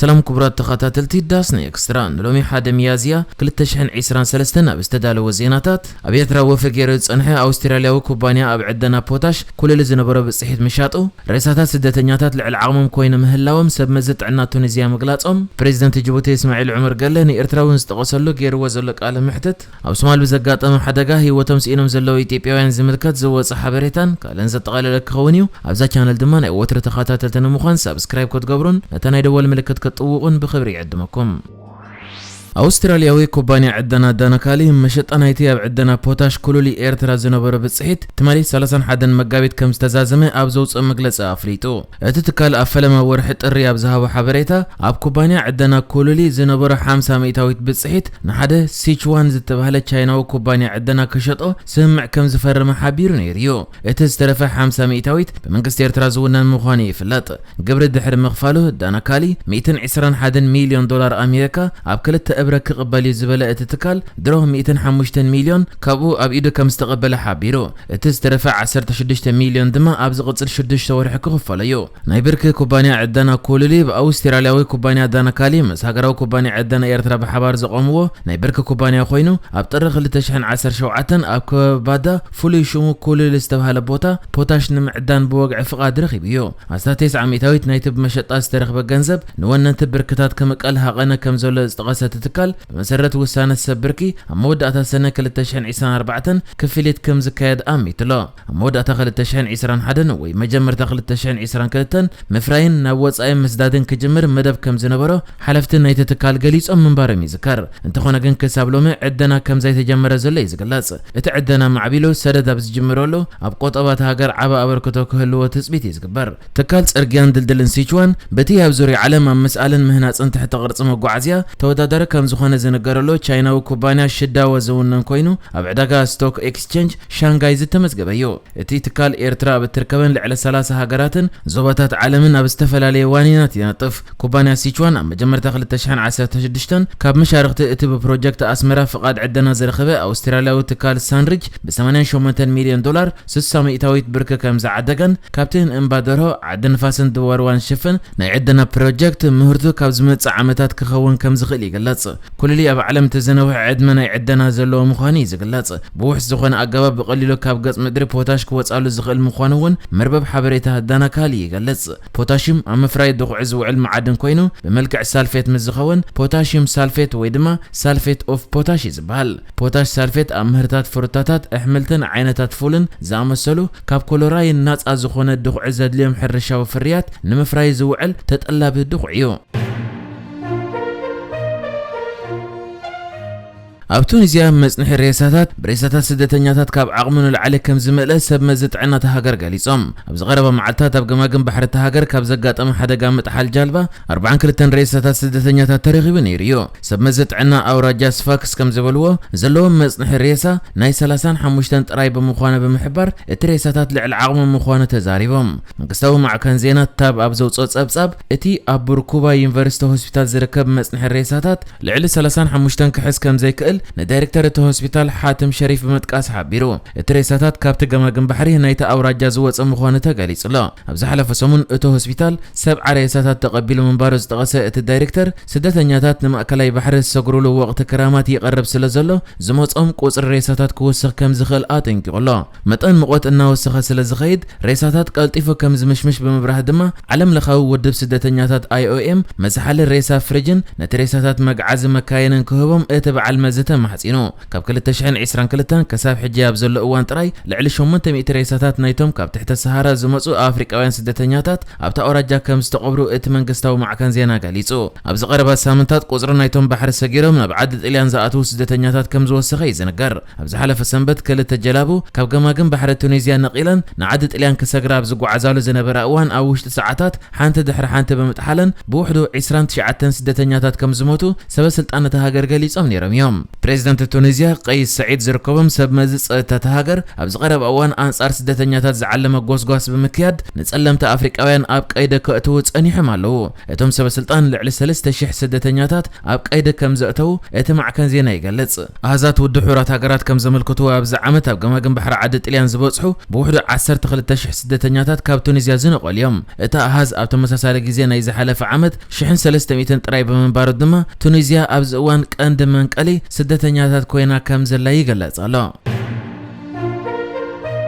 ሰላም ክቡራት ተኸታተልቲ ዳስና ኤክስትራ፣ ንሎሚ ሓደ ሚያዝያ ክልተ ሽሕን ዕስራን ሰለስተን ኣብ ዝተዳለወ ዜናታት፣ ኣብ ኤርትራ ወፍሪ ገይሩ ዝጸንሐ ኣውስትራልያዊ ኩባንያ ኣብ ዕደና ፖታሽ ኩሉሊ ዝነበሮ ብጽሒት ምሻጡ፣ ሬሳታት ስደተኛታት ልዕሊ ዓቕሞም ኮይኑ ምህላዎም ሰብ መዚ ጥዕና ቱኒዝያ ምግላጾም፣ ፕሬዚደንት ጅቡቲ እስማዒል ዑመር ገለ ንኤርትራውን ዝጠቐሰሉ ገይርዎ ዘሎ ቃለ ምሕትት፣ ኣብ ሶማል ብዘጋጠመ ሓደጋ ህይወቶም ስኢኖም ዘለዉ ኢትዮጵያውያን ዝምልከት ዝወጸ ሓበሬታን ካልእን ዘጠቓለለ ክኸውን እዩ። ኣብዛ ቻነል ድማ ናይ ወትሩ ተኸታተልቲ ንምዃን ሳብስክራይብ ክትገብሩን ነታ ናይ ደወል ምልክት ክትጥውቑን ብኽብሪ ይዕድመኩም። ኣውስትራልያዊ ኩባንያ ዕደና ዳናካሊ መሸጣ ናይቲ ኣብ ዕደና ፖታሽ ኩሉሊ ኤርትራ ዝነበሮ ብጽሒት ትማሊ ሰላሳን ሓደን መጋቢት ከም ዝተዛዘመ ኣብ ዘውጽኦ መግለጺ ኣፍሊጡ። እቲ ትካል ኣብ ፈለማ ወርሒ ጥሪ ኣብ ዝሃቦ ሓበሬታ፣ ኣብ ኩባንያ ዕደና ኩሉሊ ዝነበሮ ሓምሳ ሚእታዊት ብጽሒት ንሓደ ሲችዋን ዝተባህለ ቻይናዊ ኩባንያ ዕደና ክሸጦ ስምምዕ ከም ዝፈረመ ሓቢሩ ነይሩ እዩ። እቲ ዝተረፈ ሓምሳ ሚእታዊት ብመንግስቲ ኤርትራ ዝውነን ምዃኑ ይፍለጥ። ግብሪ ድሕሪ ምኽፋሉ ዳናካሊ ሚእትን ዕስራን ሓደን ሚልዮን ዶላር ኣሜሪካ ኣብ ክልተ እብረ ክቕበል እዩ ዝበለ እቲ ትካል፣ ድሮ ሚእትን ሓሙሽተን ሚልዮን ካብኡ ኣብ ኢዱ ከም ዝተቐበለ ሓቢሩ። እቲ ዝተረፈ ዓሰርተ ሽዱሽተ ሚልዮን ድማ ኣብ ዝቕጽል ሽዱሽተ ወርሒ ክኽፈሎ እዩ። ናይ ብርኪ ኩባንያ ዕደና ኩሉሊ ብኣውስትራልያዊ ኩባንያ ዳናካሊ ምስ ሃገራዊ ኩባንያ ዕደና ኤርትራ ብሓባር ዘቖምዎ ናይ ብርኪ ኩባንያ ኮይኑ፣ ኣብ ጥሪ ክልተ ሽሕን ዓሰርተ ሸውዓተን ኣብ ከባቢ ባዳ ፍሉይ ሽሙ ኩሉሊ ዝተባህለ ቦታ ፖታሽ ንምዕዳን ብወግዒ ፍቓድ ረኺቡ እዩ። ኣስታት ተስዓ ሚእታዊት ናይቲ ብመሸጣ ዝተረኽበ ገንዘብ ንወነንቲ ብርክታት ክምቀል ሃቐነ ከም ዘሎ ዝጠቐሰ እቲ ትካል፣ ብመሰረት ውሳነ ሰብ ብርኪ ኣብ መወዳእታ ሰነ ክልተ ሽሕን ዕስራን ኣርባዕተን ክፍሊት ከም ዝካየድ ኣሚቱሎ። ኣብ መወዳእታ ክልተ ሽሕን ዕስራን ሓደን ወይ መጀመርታ ክልተ ሽሕን ዕስራን ክልተን ምፍራይን ናብ ወጻኢ ምስዳድን ክጅምር መደብ ከም ዝነበሮ ሓለፍቲ ናይቲ ትካል ገሊጾም ምንባሮም ይዝከር። እንተኾነ ግን ክሳብ ሎሚ ዕደና ከም ዘይተጀመረ ዘሎ እዩ ዝግለጽ። እቲ ዕደና ማዕቢሉ ሰደድ ኣብ ዝጅምረሉ ኣብ ቆጠባ እታ ሃገር ዓቢ ኣበርክቶ ክህልዎ ትጽቢት እዩ ዝግበር። ትካል ጽርግያን ድልድልን ሲችዋን በቲ ኣብ ዙርያ ዓለም ኣብ ምስኣልን ምህናጽን ትሕተ ቅርጺ መጓዓዝያ ተወዳዳሪ ከም ዝኾነ ዝንገረሉ ቻይናዊ ኩባንያ ሽዳወ ዝውነን ኮይኑ ኣብ ዕዳጋ ስቶክ ኤክስቼንጅ ሻንጋይ ዝተመዝገበ እዩ። እቲ ትካል ኤርትራ ኣብ እትርከበን ልዕሊ ሰላሳ ሃገራትን ዞባታት ዓለምን ኣብ ዝተፈላለየ ዋኒናት ይነጥፍ። ኩባንያ ሲችዋን ኣብ መጀመርታ ክልተ ሽሕን ዓሰርተ ሽዱሽተን ካብ መሻርኽቲ እቲ ብፕሮጀክት ኣስመራ ፍቓድ ዕደና ዝረኸበ ኣውስትራልያዊ ትካል ሳንሪጅ ብ ሰማንያን ሸሞንተን ሚልዮን ዶላር ስሳ ሚእታዊት ብርኪ ከም ዝዓደገን ካብቲ ንእምባ ደርሆ ዓዲ ንፋስን ድዋርዋን ሽፍን ናይ ዕደና ፕሮጀክት ምህርቱ ካብ ዝመጽእ ዓመታት ክኸውን ከም ዝኽእል ይግለጽ። ኩሉሊ ኣብ ዓለም እቲ ዝነውሐ ዕድመ ናይ ዕደና ዘለዎ ምዃኑ እዩ ዝግለጽ። ብውሑስ ዝኾነ ኣገባብ ብቐሊሉ ካብ ገጽ ምድሪ ፖታሽ ክወጻሉ ዝኽእል ምዃኑ እውን መርበብ ሓበሬታ ዳናካሊ ይገልጽ። ፖታሽዩም ኣብ ምፍራይ ድኹዒ ዝውዕል መዓድን ኮይኑ፣ ብመልክዕ ሳልፌት ምስ ዝኸውን ፖታሽዩም ሳልፌት ወይ ድማ ሳልፌት ኦፍ ፖታሽ እዩ ዝበሃል። ፖታሽ ሳልፌት ኣብ ምህርታት ፍሩታታት፣ ኣሕምልትን ዓይነታት ፉልን ዝኣመሰሉ ካብ ኮሎራይን ናጻ ዝኾነ ድኹዒ ዘድልዮም ሕርሻዊ ፍርያት ንምፍራይ ዝውዕል ተጠላቢ ድኹዒ እዩ። ኣብ ቱኒዝያ መጽንሒ ሬሳታት ብሬሳታት ስደተኛታት ካብ ዓቕሙ ንላዕሊ ከም ዝመልአ ሰብ መዚ ጥዕና እታ ሃገር ገሊጾም። ኣብዚ ቀረባ መዓልታት ኣብ ገማግም ባሕሪ እታ ሃገር ካብ ዘጋጠመ ሓደጋ ምጥሓል ጃልባ ኣርባዓን ክልተን ሬሳታት ስደተኛታት ተረኺቡ ነይሩ እዩ። ሰብ መዚ ጥዕና ኣውራጃ ስፋክስ ከም ዝበልዎ፣ ዘለዎም መጽንሒ ሬሳ ናይ ሰላሳን ሓሙሽተን ጥራይ ብምዃኑ ብምሕባር፣ እቲ ሬሳታት ልዕሊ ዓቕሞም ምዃኑ ተዛሪቦም። መንግስታዊ ማዕከን ዜና ታብ ኣብ ዘውጽኦ ጸብጻብ፣ እቲ ኣብ ቡርኩባ ዩኒቨርሲቲ ሆስፒታል ዝርከብ መጽንሒ ሬሳታት ልዕሊ ሰላሳን ሓሙሽተን ክሕዝ ከም ዘይክእል ንዳይሬክተር እቲ ሆስፒታል ሓትም ሸሪፍ ብምጥቃስ ሓቢሩ። እቲ ሬሳታት ካብቲ ገማግም ባሕሪ ናይቲ ኣውራጃ ዝወጸ ምዃኑ ተገሊጹ ኣሎ። ኣብ ዝሓለፈ ሰሙን እቲ ሆስፒታል ሰብዓ ሬሳታት ተቐቢሉ ምንባሩ ዝጠቐሰ እቲ ዳይሬክተር፣ ስደተኛታት ንማእከላይ ባሕሪ ዝሰግሩሉ ወቕቲ ክራማት ይቐርብ ስለ ዘሎ፣ ዝመጾም ቁጽሪ ሬሳታት ክውስኽ ከም ዝኽእል ኣጠንቂቑ ኣሎ። መጠን ሙቐት እናወሰኸ ስለ ዝኸይድ፣ ሬሳታት ቀልጢፉ ከም ዝምሽምሽ ብምብራህ ድማ፣ ዓለም ለኻዊ ውድብ ስደተኛታት ኣይ ኦ ኤም መዝሓሊ ሬሳ ፍሪጅን ነቲ ሬሳታት መግዓዚ መካይንን ክህቦም እቲ በዓል መዚ ተማሕጺኑ። ካብ ክልተ ሽሕን ዕስራን ክልተን ክሳብ ሕጂ ኣብ ዘሎ እዋን ጥራይ ልዕሊ ሸሞንተ ሚእቲ ሬሳታት ናይቶም ካብ ትሕተ ሰሃራ ዝመጹ ኣፍሪቃውያን ስደተኛታት ኣብታ ኣውራጃ ከም ዝተቐብሩ እቲ መንግስታዊ ማዕከን ዜና ገሊጹ። ኣብዚ ቀረባ ሳምንታት ቁጽሪ ናይቶም ባሕሪ ሰጊሮም ናብ ዓዲ ጥልያን ዝኣትዉ ስደተኛታት ከም ዝወሰኸ እዩ ዝንገር። ኣብ ዝሓለፈ ሰንበት ክልተ ጀላቡ ካብ ገማግም ባሕሪ ቱኒዝያ ነቒለን ንዓዲ ጥልያን ክሰግራ ኣብ ዝጓዓዛሉ ዝነበራ እዋን ኣብ ውሽጢ ሰዓታት ሓንቲ ድሕሪ ሓንቲ ብምጥሓለን ብውሕዱ ዕስራን ትሽዓተን ስደተኛታት ከም ዝሞቱ ሰበ ስልጣን እታ ሃገር ገሊጾም ነይሮም እዮም። ፕሬዚደንት ቱኒዝያ ቀይስ ሰዒድ ዝርከቦም ሰብ መዚ ጸጥታ እታ ሃገር ኣብዚ ቀረባ እዋን ኣንጻር ስደተኛታት ዝዓለመ ጎስጓስ ብምክያድ ንጸለምቲ ኣፍሪቃውያን ኣብ ቀይዲ ከእትዉ ጸኒሖም ኣለዉ። እቶም ሰበ ስልጣን ልዕሊ ሰለስተ ሽሕ ስደተኛታት ኣብ ቀይዲ ከም ዘእተዉ እቲ ማዕከን ዜና ይገልጽ። ኣሃዛት ውድብ ሕቡራት ሃገራት ከም ዘመልክትዎ ኣብዚ ዓመት ኣብ ገማግም ባሕሪ ዓዲ ጥልያን ዝበጽሑ ብውሕዱ ዓሰርተ ክልተ ሽሕ ስደተኛታት ካብ ቱኒዝያ ዝነቐሉ እዮም። እቲ ኣሃዝ ኣብ ተመሳሳሊ ግዜ ናይ ዝሓለፈ ዓመት ሽሕን ሰለስተ ሚእትን ጥራይ ብምንባሩ ድማ ቱኒዝያ ኣብዚ እዋን ቀንዲ መንቀሊ ስደተኛታት ኮይና ከም ዘላ ይግለጽ ኣሎ።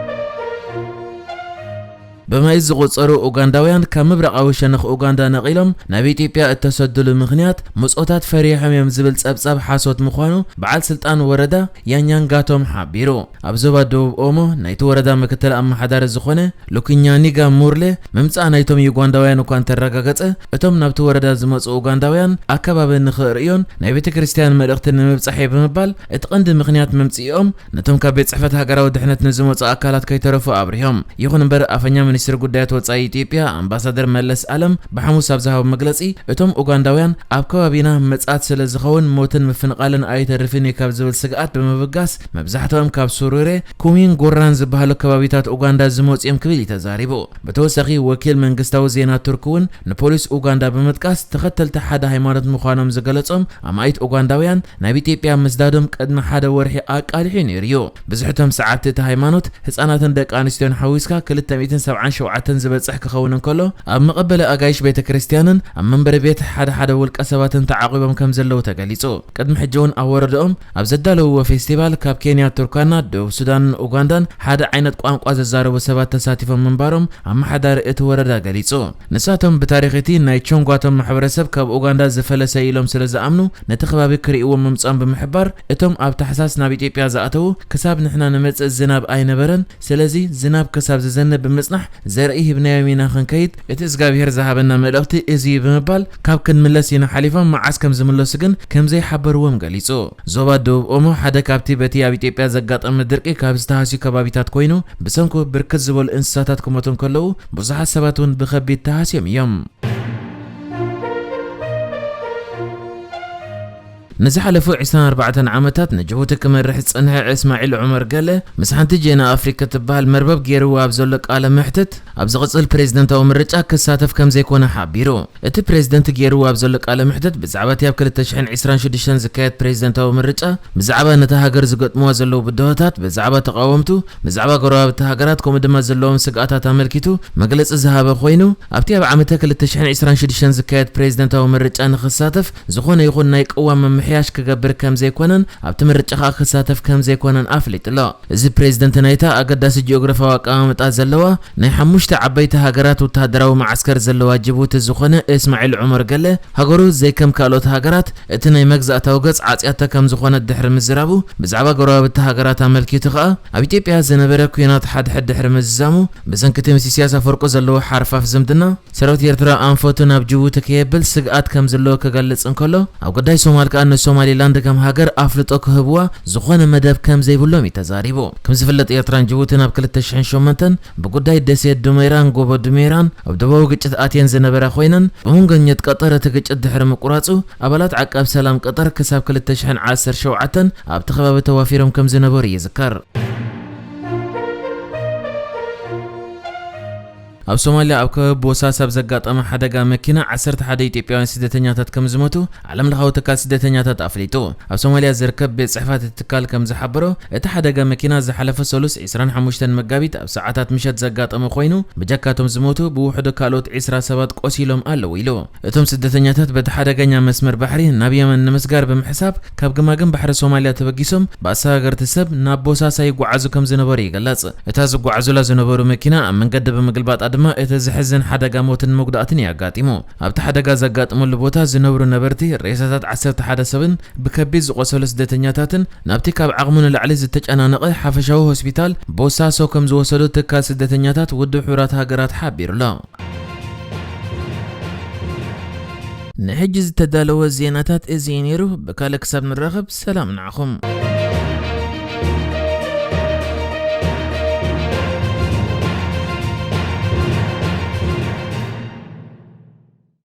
ብመኢት ዝቑጸሩ ኡጋንዳውያን ካብ ምብራቓዊ ሸነኽ ኡጋንዳ ነቒሎም ናብ ኢትዮጵያ እተሰድሉ ምኽንያት ምጾታት ፈሪሖም እዮም ዝብል ጸብጻብ ሓሶት ምዃኑ በዓል ስልጣን ወረዳ ያኛንጋቶም ሓቢሩ። ኣብ ዞባ ደቡብ ኦሞ ናይቲ ወረዳ ምክትል ኣመሓዳሪ ዝኾነ ሉክኛኒጋ ሙርሌ ምምጻእ ናይቶም ዩጋንዳውያን እኳ እንተረጋገጸ፣ እቶም ናብቲ ወረዳ ዝመጹ ኡጋንዳውያን ኣከባቢ ንኽርእዮን ናይ ቤተ ክርስቲያን መልእኽቲ ንምብጻሕ እየ ብምባል እቲ ቀንዲ ምኽንያት መምጽኢኦም ነቶም ካብ ቤት ጽሕፈት ሃገራዊ ድሕነት ንዝመጹ ኣካላት ከይተረፉ ኣብሪሆም። ይኹን እምበር ኣፈኛ ሚኒስትሪ ጉዳያት ወጻኢ ኢትዮጵያ ኣምባሳደር መለስ ኣለም ብሓሙስ ኣብ ዝሃቦ መግለጺ እቶም ኡጋንዳውያን ኣብ ከባቢና መጻት ስለ ዝኸውን ሞትን ምፍንቓልን ኣይተርፍን እዩ ካብ ዝብል ስግኣት ብምብጋስ መብዛሕትኦም ካብ ሱሩሬ፣ ኩሚን ጎራን ዝበሃሉ ከባቢታት ኡጋንዳ ዝመጹ እዮም ክብል እዩ ተዛሪቡ። ብተወሳኺ ወኪል መንግስታዊ ዜና ቱርክ እውን ንፖሊስ ኡጋንዳ ብምጥቃስ ተኸተልቲ ሓደ ሃይማኖት ምዃኖም ዝገለጾም ኣማኢት ኡጋንዳውያን ናብ ኢትዮጵያ ምስዳዶም ቅድሚ ሓደ ወርሒ ኣቃሊሑ ነይሩ እዩ። ብዙሕቶም ሰዓብቲ እቲ ሃይማኖት ህጻናትን ደቂ ኣንስትዮን ሓዊስካ ክልተ ሚእትን ሰብዓን ሸውዓተን ዝበጽሕ ክኸውን እንከሎ ኣብ መቐበሊ ኣጋይሽ ቤተ ክርስቲያንን ኣብ መንበሪ ቤት ሓደ ሓደ ውልቀ ሰባትን ተዓቒቦም ከም ዘለዉ ተገሊጹ። ቅድሚ ሕጂ እውን ኣብ ወረዳኦም ኣብ ዘዳለውዎ ፌስቲቫል ካብ ኬንያ፣ ቱርካና፣ ደቡብ ሱዳንን ኡጋንዳን ሓደ ዓይነት ቋንቋ ዘዛረቡ ሰባት ተሳቲፎም ምንባሮም ኣመሓዳሪ እቲ ወረዳ ገሊጹ። ንሳቶም ብታሪኽ እቲ ናይ ቾንጓቶም ማሕበረሰብ ካብ ኡጋንዳ ዝፈለሰ ኢሎም ስለ ዝኣምኑ ነቲ ከባቢ ክርእይዎ ምምጻኦም ብምሕባር እቶም ኣብ ታሕሳስ ናብ ኢትዮጵያ ዝኣተዉ ክሳብ ንሕና ንመጽእ ዝናብ ኣይነበረን፣ ስለዚ ዝናብ ክሳብ ዝዘንብ ብምጽናሕ ዘርኢ ሂብናዮም ኢና ክንከይድ፣ እቲ እግዚኣብሔር ዝሃበና መልእኽቲ እዚ እዩ ብምባል ካብ ክንምለስ ኢና ሓሊፎም መዓስ ከም ዝምለሱ ግን ከም ዘይሓበርዎም ገሊጹ። ዞባ ደቡብ ኦሞ ሓደ ካብቲ በቲ ኣብ ኢትዮጵያ ዘጋጠመ ድርቂ ካብ ዝተሃስዩ ከባቢታት ኮይኑ ብሰንኩ ብርክት ዝበሉ እንስሳታት ክሞቱ እንከለዉ ብዙሓት ሰባት እውን ብኸቢድ ተሃስዮም እዮም። ንዝሓለፉ ዕስራን ኣርባዕተን ዓመታት ንጅቡቲ ክመርሕ ዝጸንሐ እስማዒል ዑመር ገለ ምስ ሓንቲ ጄና ኣፍሪክ እትበሃል መርበብ ገይርዎ ኣብ ዘሎ ቃለ መሕትት ኣብ ዝቕጽል ፕሬዝደንታዊ ምርጫ ክሳተፍ ከም ዘይኮነ ሓቢሩ። እቲ ፕሬዝደንት ገይርዎ ኣብ ዘሎ ቃለ መሕትት ብዛዕባ እቲ ኣብ ክልተ ሽሕን ዕስራን ሽዱሽተን ዝካየድ ፕሬዝደንታዊ ምርጫ፣ ብዛዕባ ነታ ሃገር ዝገጥምዋ ዘለዉ ብድሆታት፣ ብዛዕባ ተቓወምቱ፣ ብዛዕባ ጎረባብቲ ሃገራት ከምኡ ድማ ዘለዎም ስግኣታት ኣመልኪቱ መግለጺ ዝሃበ ኮይኑ፣ ኣብቲ ኣብ ዓመተ ክልተ ሽሕን ዕስራን ሽዱሽተን ዝካየድ ፕሬዝደንታዊ ምርጫ ንኽሳተፍ ዝኾነ ይኹን ናይ ቅዋም ምምሕያሽ ክገብር ከም ዘይኮነን ኣብቲ ምርጫ ኸኣ ክሳተፍ ከም ዘይኮነን ኣፍሊጡ ኣሎ። እዚ ፕሬዝደንት ናይታ ኣገዳሲ ጂኦግራፋዊ ኣቀማምጣ ዘለዋ ናይ ሓሙሽተ ዓበይቲ ሃገራት ወተሃደራዊ መዓስከር ዘለዋ ጅቡቲ ዝኾነ እስማዒል ዑመር ገለ፣ ሃገሩ ዘይከም ካልኦት ሃገራት እቲ ናይ መግዛእታዊ ገጽ ዓጽያቶ ከም ዝኾነት ድሕሪ ምዝራቡ፣ ብዛዕባ ጎረባብቲ ሃገራት ኣመልኪቱ ኸኣ ኣብ ኢትዮጵያ ዝነበረ ኲናት ሓድሕድ ድሕሪ ምዝዛሙ፣ ብሰንኪ እቲ ምስ ኢሳያስ ኣፈወርቂ ዘለዎ ሓርፋፍ ዝምድና፣ ሰራዊት ኤርትራ ኣንፈቱ ናብ ጅቡቲ ከየብል ስግኣት ከም ዘለዎ ክገልጽ እንከሎ፣ ኣብ ጉዳይ ሶማል ከኣ ንሶማሊላንድ ከም ሃገር ኣፍልጦ ክህብዋ ዝኾነ መደብ ከም ዘይብሎም እዩ ተዛሪቡ። ከም ዝፍለጥ ኤርትራን ጅቡትን ኣብ ክልተ ሽሕን ሸሞንተን ብጉዳይ ደሴት ዱሜራን ጎቦ ዱሜራን ኣብ ደቡባዊ ግጭት ኣትየን ዝነበራ ኮይነን፣ ብመንጎኛት ቀጠር እቲ ግጭት ድሕሪ ምቁራጹ፣ ኣባላት ዓቃብ ሰላም ቀጠር ክሳብ ክልተ ሽሕን ዓሰርተ ሸውዓተን ኣብቲ ከባቢ ተዋፊሮም ከም ዝነበሩ ይዝከር። ኣብ ሶማልያ ኣብ ከባቢ ቦሳስ ኣብ ዘጋጠመ ሓደጋ መኪና ዓሰርተ ሓደ ኢትዮጵያውያን ስደተኛታት ከም ዝሞቱ ዓለም ለኻዊ ትካል ስደተኛታት ኣፍሊጡ። ኣብ ሶማልያ ዝርከብ ቤት ጽሕፈት እቲ ትካል ከም ዝሓበሮ፣ እቲ ሓደጋ መኪና ዝሓለፈ ሰሉስ ዕስራን ሓሙሽተን መጋቢት ኣብ ሰዓታት ምሸት ዘጋጠመ ኮይኑ፣ ብጀካቶም ዝሞቱ ብውሕዱ ካልኦት ዕስራ ሰባት ቆሲሎም ኣለዉ ኢሉ። እቶም ስደተኛታት በቲ ሓደገኛ መስመር ባሕሪ ናብ የመን ንምስጋር ብምሕሳብ ካብ ገማግም ባሕሪ ሶማልያ ተበጊሶም ብኣሰጋገርቲ ሰብ ናብ ቦሳሳ ይጓዓዙ ከም ዝነበሩ ይግለጽ። እታ ዝጓዓዙላ ዝነበሩ መኪና ኣብ መንገዲ ብምግልባጣ ድማ እቲ ዘሕዝን ሓደጋ ሞትን መጉዳእትን እዩ ኣጋጢሙ። ኣብቲ ሓደጋ ዘጋጠመሉ ቦታ ዝነብሩ ነበርቲ ሬሳታት ዓሰርተ ሓደ ሰብን ብከቢድ ዝቖሰሉ ስደተኛታትን ናብቲ ካብ ዓቕሙ ንላዕሊ ዝተጨናነቐ ሓፈሻዊ ሆስፒታል ቦሳሶ ከም ዝወሰዱ ትካል ስደተኛታት ውድብ ሕቡራት ሃገራት ሓቢሩ ኣሎ። ንሕጂ ዝተዳለወ ዜናታት እዚ እዩ ነይሩ። ብካልእ ክሳብ ንራኸብ ሰላም ንዓኹም።